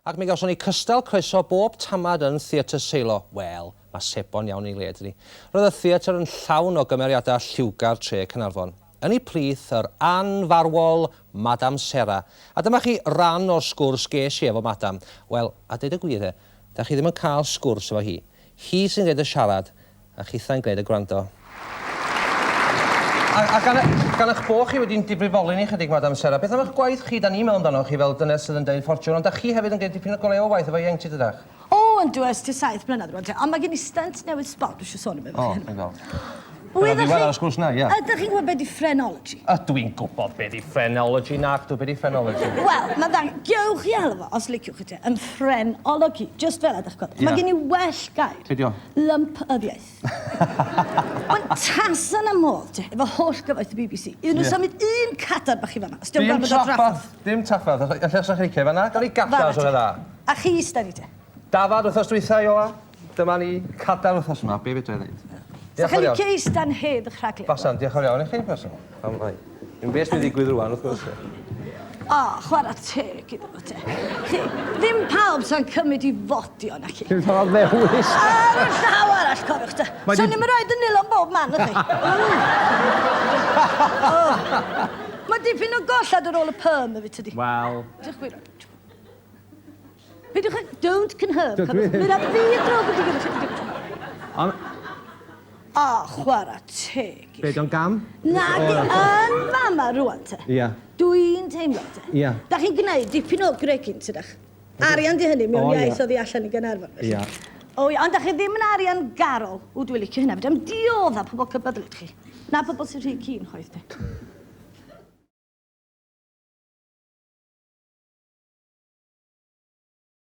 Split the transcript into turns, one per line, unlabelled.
Ac mi gawson ni cystal croeso bob tamad yn Theatr Seilo. Wel, mae sebon iawn ei le, dydi? Roedd y theatr yn llawn o gymeriadau lliwgar tre Caernarfon. Yn eu plith, yr anfarwol Madam Sera. A dyma chi ran o'r sgwrs ges i efo Madam. Wel, a deud y gwir de, da chi ddim yn cael sgwrs efo hi. Hi sy'n gwneud y siarad, A chithau'n gwneud y gwrando. A, a gan, gan eich bod chi wedi'n difrifoli ni chydig, Madam Sarah, beth am eich gwaith chi? Da ni'n meddwl amdano chi fel dynes sydd yn deud ffortiwn, ond da chi hefyd yn gwneud dipyn o go lew o waith efo ieuenctid ydach?
O, yndw, ers tua 7 blynedd rwan te. Ond mae gen i stynt newydd sbon, dwi eisiau sôn am efo
chi. O, dwi'n gweld. Dyna ddiwedd ar y sgwrs 'na, ia.
Ydych chi'n gwybod be di phrenology?
Ydw i'n gwybod be di phrenology? Nac dw, be di phrenology?
Wel, mae'n dda. Gewch chi alw fo, os liciwch chi te, yn phrenology, just fel ydych chi'n gweld. Mae gen i well gair.
Be 'di o?
Lumpyddiaeth. Wel, tasa 'na modd, te, efo holl gyfoeth y BBC, iddyn nhw symud un cadar bach i fan'na, os 'di o'n
gorfod o drafferth. Dim trafferth, dim trafferth. Alla 'sa chi licio fan'na? Gawn ni gadar, os yna dda.
A chi ista ni te.
Dafad wythnos dwytha, Iola. Dyma ni, cadar wythnos yma, be fedra i ddeud?
Sa chi'n licio ista'n hedd 'ych rhaglen?
Fasan, diolch yn fawr iawn i chi, faswn. Am mai. Dim beth sy'n digwydd rwan, wrth gwrs.
O, chwarae teg iddo fo te. Chi, ddim pawb sa'n cymryd i fodio, naci?
Dim pawb ddewis.
Ar y llaw arall, cofiwch te. So ni'n rhaid yn nilon bob man, ydy? Mae dipyn o gollad ar ôl y perm hefyd, tydi?
Wel.
Diolch gwir. Peidiwch â... Don't conherm. Mi na fydd drwg yn digwydd i chi.
Ond...
O, chwarae teg i chi.
Be, 'di o'n gam?
Nag yn fama rwan te.
Ia.
Dwi'n teimlo te.
Ia.
Da chi'n gwneud dipyn o gregyn, tydach? Arian di hynny mewn iaith oddi allan i Gaernarfon.
Ia.
O ia, ond da chi ddim yn arian garol. Ww, dwi'n licio hynna. Fedra i'm diodda pobl cybyddlyd chi. Na pobl sy'n rhy keen chwaith te.